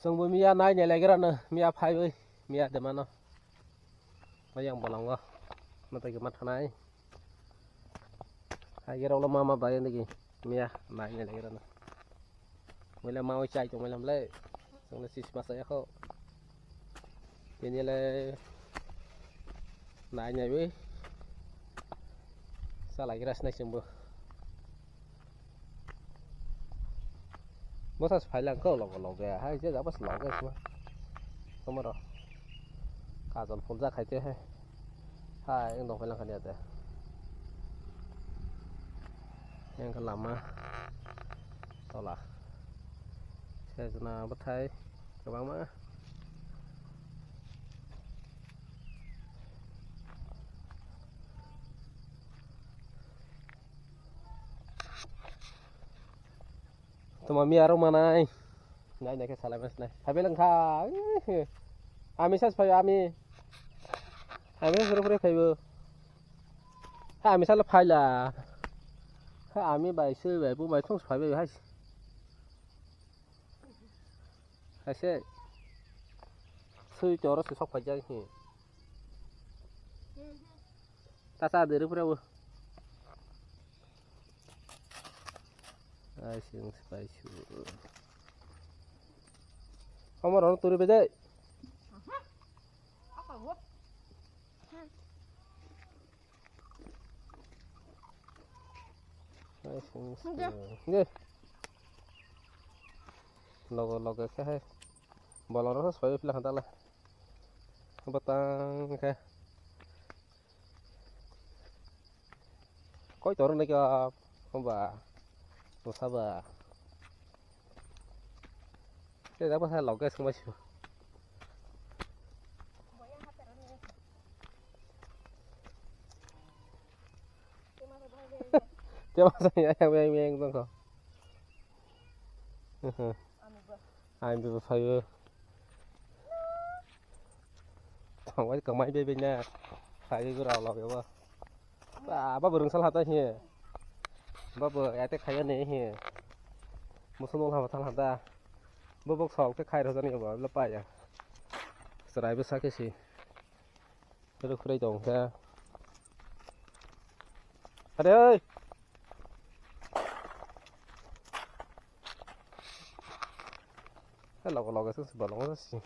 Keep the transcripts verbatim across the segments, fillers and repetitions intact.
Chwngbo miya nai nai laigra no, miya phaiwi, miya de mano. Mayang bolongo. Matai ke mathanai. Hai gerok lo mama bai nigi. Miya nai nai laigra no. Muila mawi chai tong muila mle. Chwngno sis masa yakho. Tini le nai nai wi. Salai gira sinai chwngbo. Bwsa se phailang khe logo loge, hai je jabo se loge sima. Tomorrow kajol phul ja khai te hai. Hai, ang dong phailang khani ate. Yang khe lama tola. Sejna bwthai kwbangma. Toma mi aro manai. Nai nai khe salai mas nai. Phaibai lang kha. Ami sas phai ami. Ami sas rupre phaibo. Ha ami sala phaila. Ha ami bai sui bai bu bai thong phaibai hai. Hai se. Sui toro se sok phai jai hi. Ta sa de rupre bo. Ai sing spai su. Omor ono turi bedai. Ai sing spai. Nge. Logo logo khe hai. Bolong rok soi pila khan tala. Batang khe. Koi toro nai kha ba. Bwsa ba. Tei da bwsa loge sung bai su. Tei bwsa yang yang yang yang tong kho. Ani bo phaio. Thangbai kwmai bai bai na. Phaio gura log ebo. Ba ba burung sal hata hi. Ba bo ate khaya ne hi. Musun wal hama thal hata. Bo bok sok te khai rojani ba la pa ya. Serai bo sakhe si. Ruk rei tong khe. Are oi. Logo logo sung si bolong si.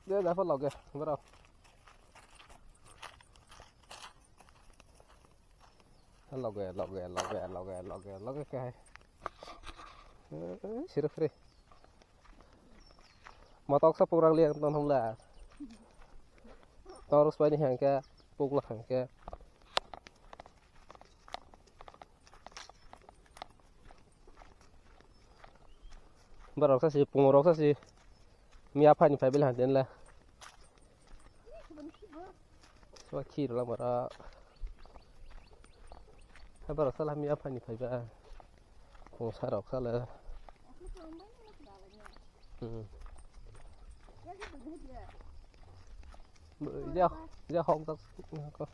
Dia dapat logo bro. Logo logo logo logo logo logo khe hai. Siruk siruk. Motok sa pukrang liang ton hum la. Torus pai ni hang khe pukla hang khe. Borok sa si pungo rok sa si. Mi aphani phai bil han den la. Swa khi rwla mara. Habar sala mi aphani phaiba. Kung sarok sala. Hmm. Bui ja, ja hok dak ko.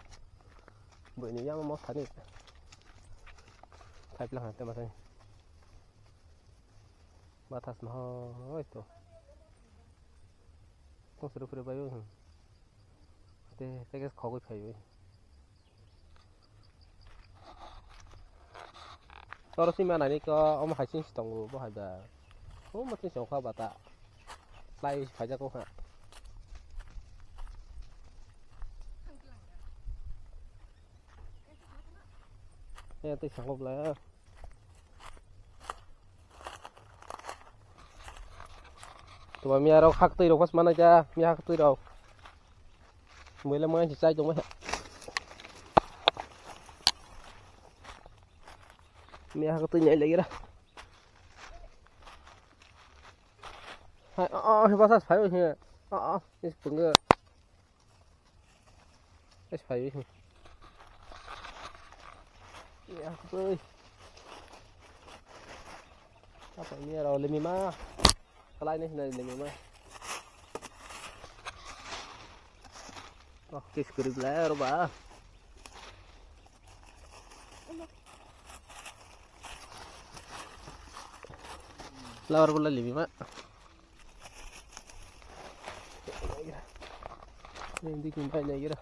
Bui ni yama mo thani. Thai pla hante masai. Batas ma hoi to. Kung suru pura bayu. Te, te ke khogwi phaiwi. Toro si manani ko omo hai sing si tongo bo hai da. Omo twi song kha bata. Lai phaijak kha. Te twi sango bla. Tuma miya rok hak twi rok pas mana ja, miya hak twi rok. Muila muila si chai tong. Miya hak twi nyai lagi ra. Hai, oh, oh, basa phai, oh, oh, is punga. Es phai. Ya, kutui. Apa ini ya, limi ma. Kalai ni, sini limi ma. Oh, kis kurip lah, roba. Flower bula libi ma. Ini kin pai nai gira.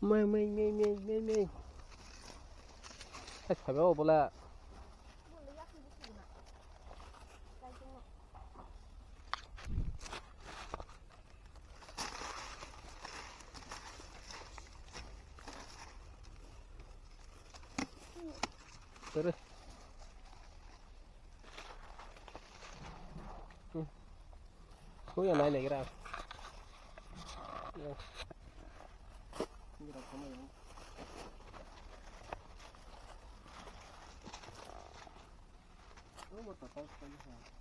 Mai, mai, mai, mai, mai, mai. Hai, sabi o bula. Tere. Hmm. Kuya nai nai gira.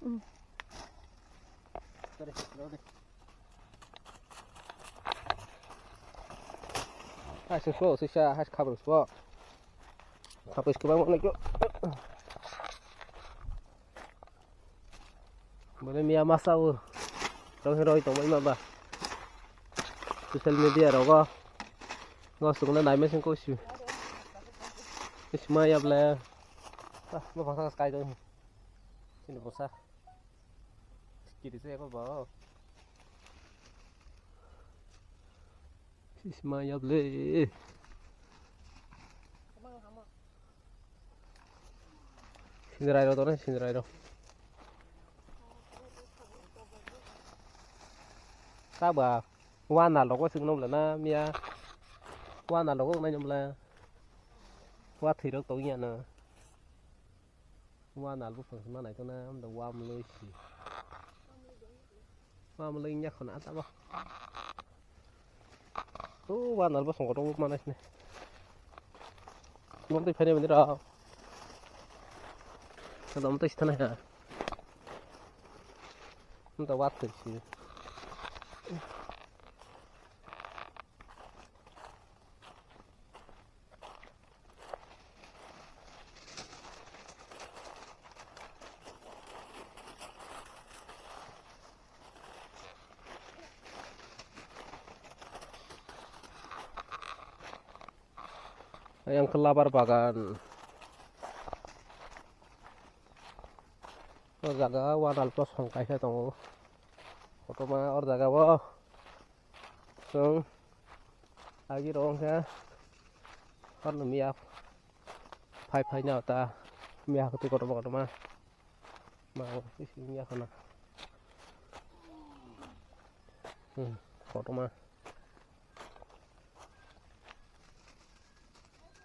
Hmm. Tere, tere. Hai, sung sung, sisa, hai, khabang sung. Khabang sung, bang, bang, bole miya masa o. Rong roi tong ma ba. Social media rogo. Ngo sung na nai meseng ko si. Is ma ya ble. Ah, ma basa kai dong. Ini basa. Kiri se ko ba. Sisma yable. Sinrai ro dona, sinrai ro. Kaba wana logo sing nom lana miya. Wana logo nai nom la. Wa thirok tong ya na. Wa nal buphang se ma naitokna, amda wa mwlwi si. Wa mwlwi wngya khwna ata bo. O wa nal buphang kotor ma naisne. Bo twi phainai mani rw. Kada mo twi sithana ha. Amda wa thwi si. Yang ke labar bagan. O jaga wanal to song kaisa tongo. Kotorma or jaga o. Chwng agi rw wngkha horno miya phai phai no ta miya kwtwi kotorma kotorma ma isi miya khwna hmm kotorma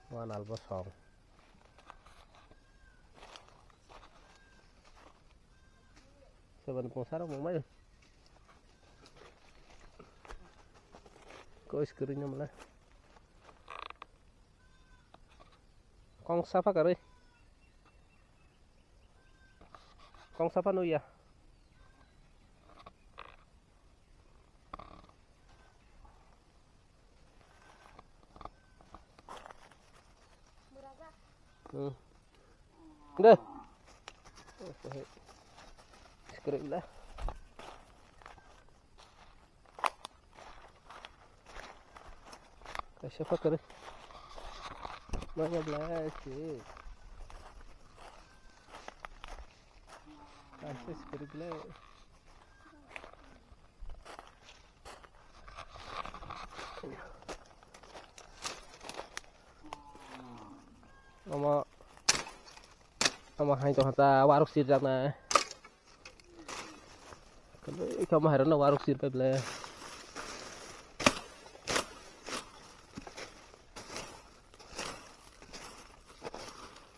wanal bosong. Seven pung saro mung mai. Ko is kering na mala. Kong sapa kare. Kong sapa no ya. Hmm. Deh. Sekarang lah. Kaisa pha kwrwi. Manya belai se. Kaisa se kwrwi belai. Omo, omo hai tongkha ta waruk sirjaknai. Kwlwi khe omo hairokno waruk sir pai ble.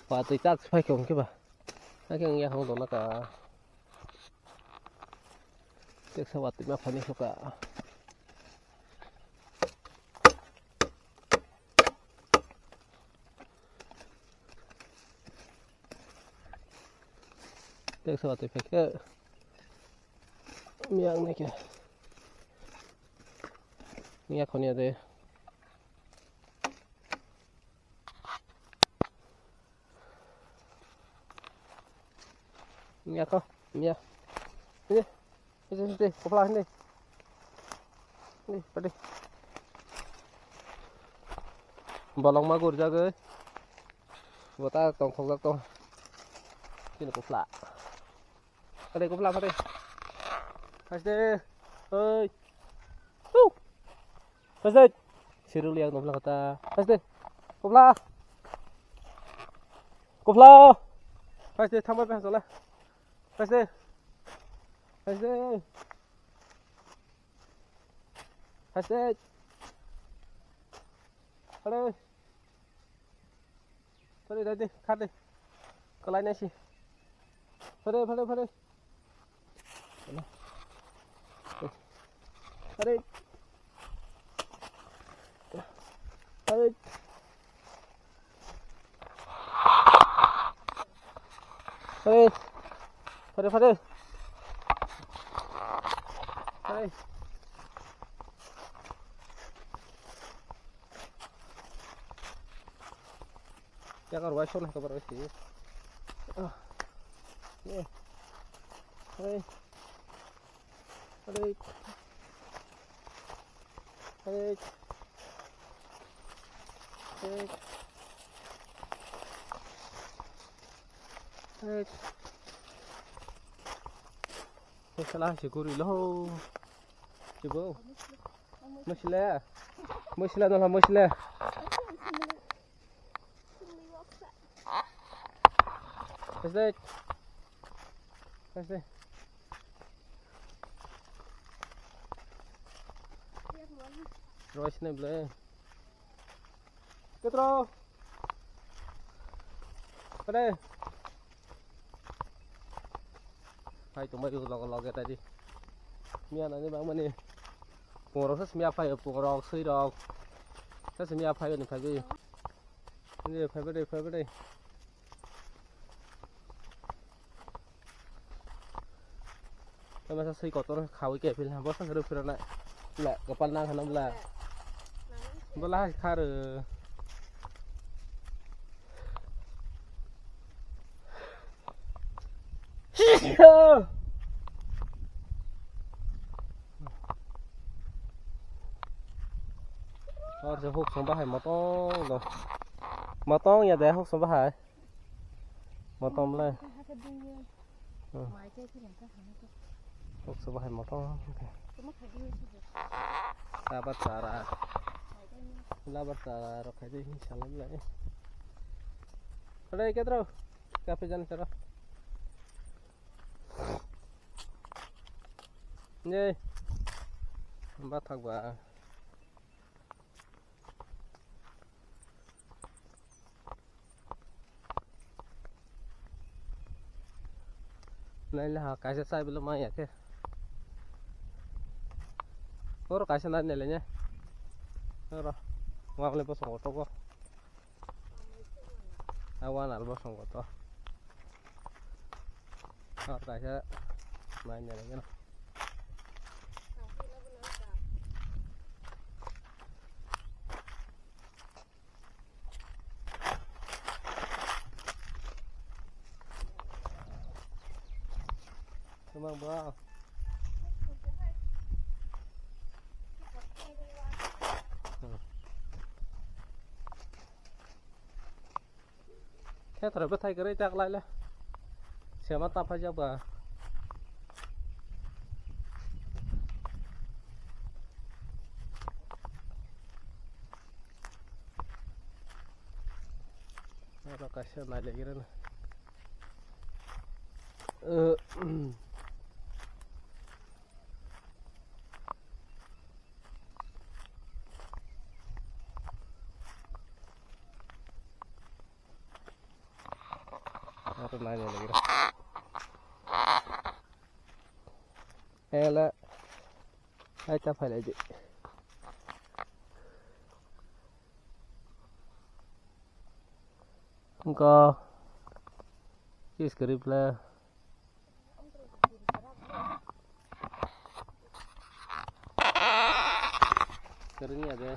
Watwi chak se phai khe hwnkhe ba. Hakhe wngya hwnwi tongna ka. Teksa watwi ma phaini khe ka. Teksa watwi phai khe. Miya wngnai khe. Miya khoniya de. Miya kho, miya. Ini. Hindi, hindi, kopla hindi. Hindi, pwdai. Bolong ma gurjagwi. Bota tongkhokjak tong. Chini kopla. Pwdai, kopla, pwdai. Phaide. Oi. Hu. Phaide. Siruli ang kopla kata. Phaide. Kopla. Kopla. Phaide, thambai phaide. Phaide. Phaide. Phaide. Phaide. Phaide, phaide, phaide. Kalai nasi. Phaide, phaide, phaide. Phaide. Phaide. Phaide. Phaide, phaide. Phaide. Yakar wai sona kabar wai si. Ah. Ye. Hey. Hey. Hey. Hey. Hey. Hey, sala si guri lo. Chibo. Musle. Musle, no, musle. Phaide. Phaide. Roi sini ble. Ketro. Phaide. Hai, tongbai loge loge tadi. Miya nani bang mani. Pungrok sa miya phai, pungrok sui rok. Sa miya phai ni phai. Ini phai phai phai phai. Tama sa sui kotor khawi ke phil ha, bosa kharu phira na. La, kapal na khana bla. Bla hai kharu. Or se huk song bahai motong dong. Motong ya de huk song bahai. Motong le. Hmm. Huk song bahai motong. Labar chara. Labar chara rok khai de hin salam lai. Kore ke tro. Kape jan chara. Ye. Bathak ba. Nai le ha kaisa chai bwlwi ma ya khe. Oro kaisa nai nai le nya. Oro. Wang le bosong kotor ko. A wan al bosong kotor. Oro kaisa nai nai le nya. Tamang ba. Khe thoro bwthai kwrwi tak lai le. Sema ta phai jak ba. Oro kaisa nai le gira na. Oro nai nai lagi. Ela. Hai ta phai lai di. Engko. Kis kari pla. Kering ya de.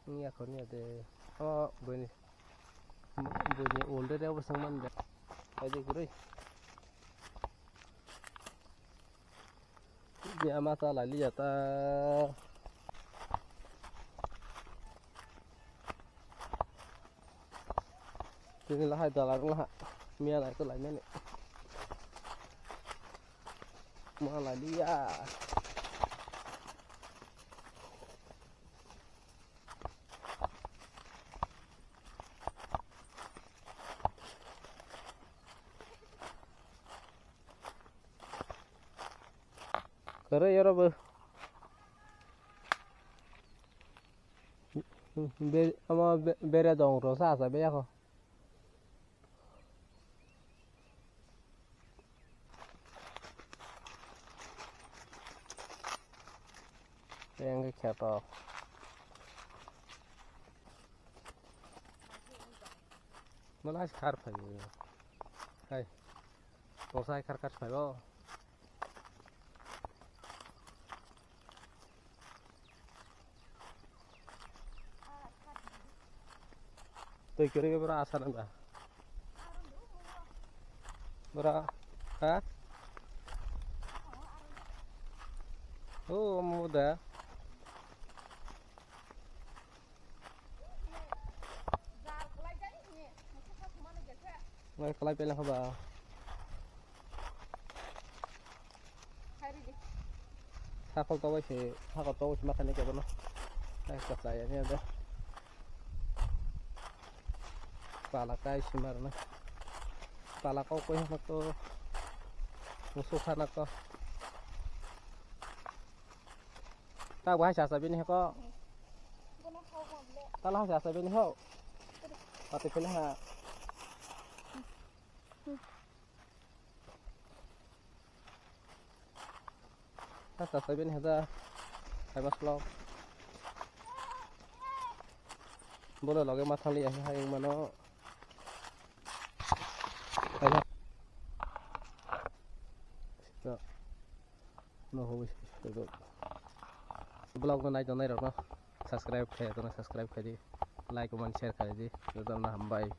Ini aku ni ada. Oh, bini. Bini older ya, bersang mana? Ada gurih. Miya ma cha lai liya ta. Tini lahai dalar wngha. Miya lai to lai mani. Ma lai liya. Kwrwi oro bo. Be-, omo be-, bere dong rw sa sa be yako. Tei hwnkhe kheto. Mala khar phai. Hai. Tosa khar khar phai bo. Twi kwrwi bwrwi asa nang da. Bwrwi, ha? O, omo da. Nai kwlai pela haba. Sakol togoi se, sakol togoi se makani kebono. Nai kwlai ani ado. Pala kai simarna. Pala kok koi hana to. Musu khana to. Ta bahai sa sa bini heko. Ta la sa sa bini ho. Pati pele ha. Ta sa sa bini ha da. Hai mas lo. Bolo loge ma thang li hai mano. Hai. No, hobwi vlog no nai tongnai rok no subscribe khai, tono subscribe khai di, like, comment, share khai di, jotono hambai.